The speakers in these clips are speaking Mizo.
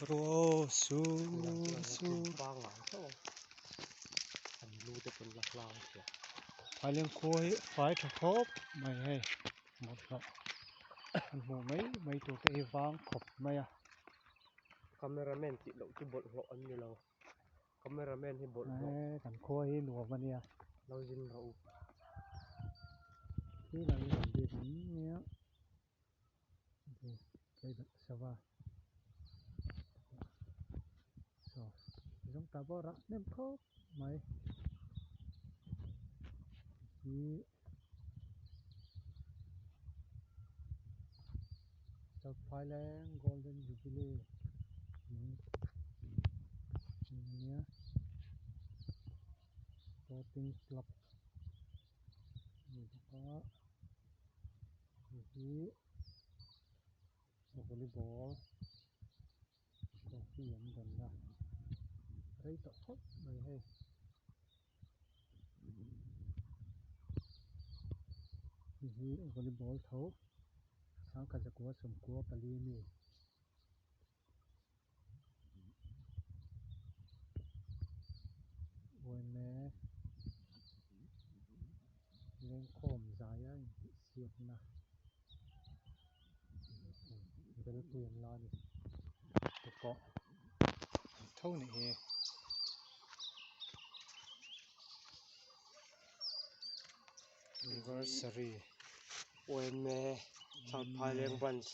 Ruah sur sur Phaileng khua hi fai tha khawp mai hei bawlhhlawh an hmuh mai mai tur te hi vang khawp mai a. Cameraman tih loh chu bawlhhlawh an ni lo cameraman hi bawlhhlawh. Eee kan khua hi nuam a nia. Lo zin rawh u. Khi lai hi kan bik ang nia. Sava saw zawng tah pawh rah hnem khawp mai hi South Phaileng Golden Jubilee nia Sporting Club a ni bawk a. Hei hi volleyball trophy an dawnna rei tawh khawp mai hei. Hei hi volleyball tho sangkhat zakua sawmkua pali ami. Uaime lengkhawm zaia intihsiakna belpui an la a ni te pawh an tho a nih hi. Anniversary Uaime South Phaileng Branch.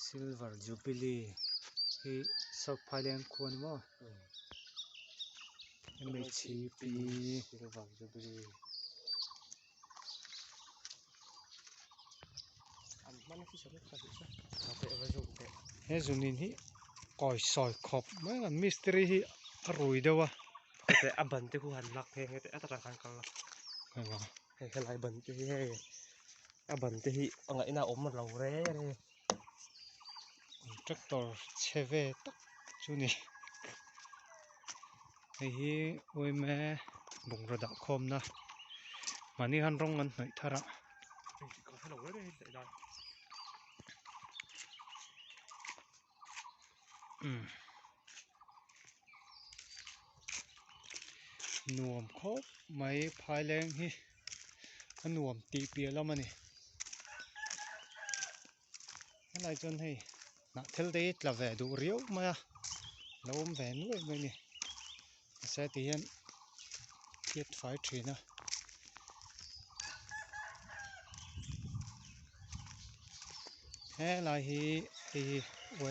Silver Jubilee hi South Phaileng khua a ni maw? MHP Silver Jubilee He zunin hi kawi sawi khawp mai a mistiri hi a rui deuh a. A ban te khu han lak nghe nghe teh a takah khan kal la. Hei helai ban te hi hei a ban te hi a ngaihna a awm lo reng a ni. Tractor chhe ve tak chu ni. Hei hi uaime bungraw dah khawmna mahni han rawng an hnawih thar a. Nuam khawp mai phaileng hi a nuam tih piah lam a ni helai chuan hei hnah thil te hi tla ve duh riau mai a lo awm ve nuaih mai a ni mahse ti hian phiat fai thin a. Helai hi hei hi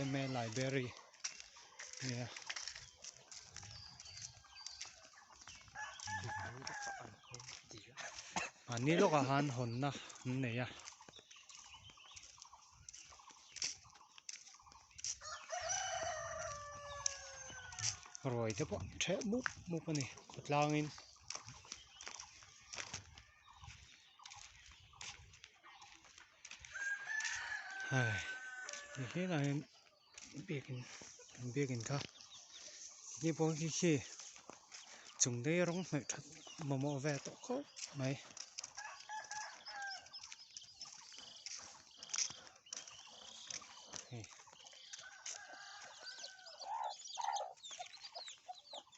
yma library a ni a. Mahni lawkah khan hawnna an nei a. Ruai te pawh ṭheh mup mup a ni khawtlangin. Hei helaiah hian biakin biakin kha ni pawh khi khi chung te hi rawng hnawih that mamawh ve tawh khawp mai.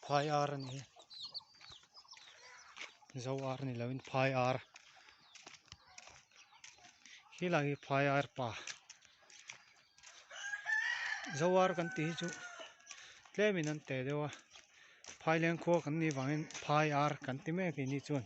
Phai ar a ni hi zo ar ni lovin phai ar helai hi phai ar pa zo ar kan tih hi chu tlemin an teh deuh a phai leng khua kan nih vangin phai ar kan ti mek a ni chuan.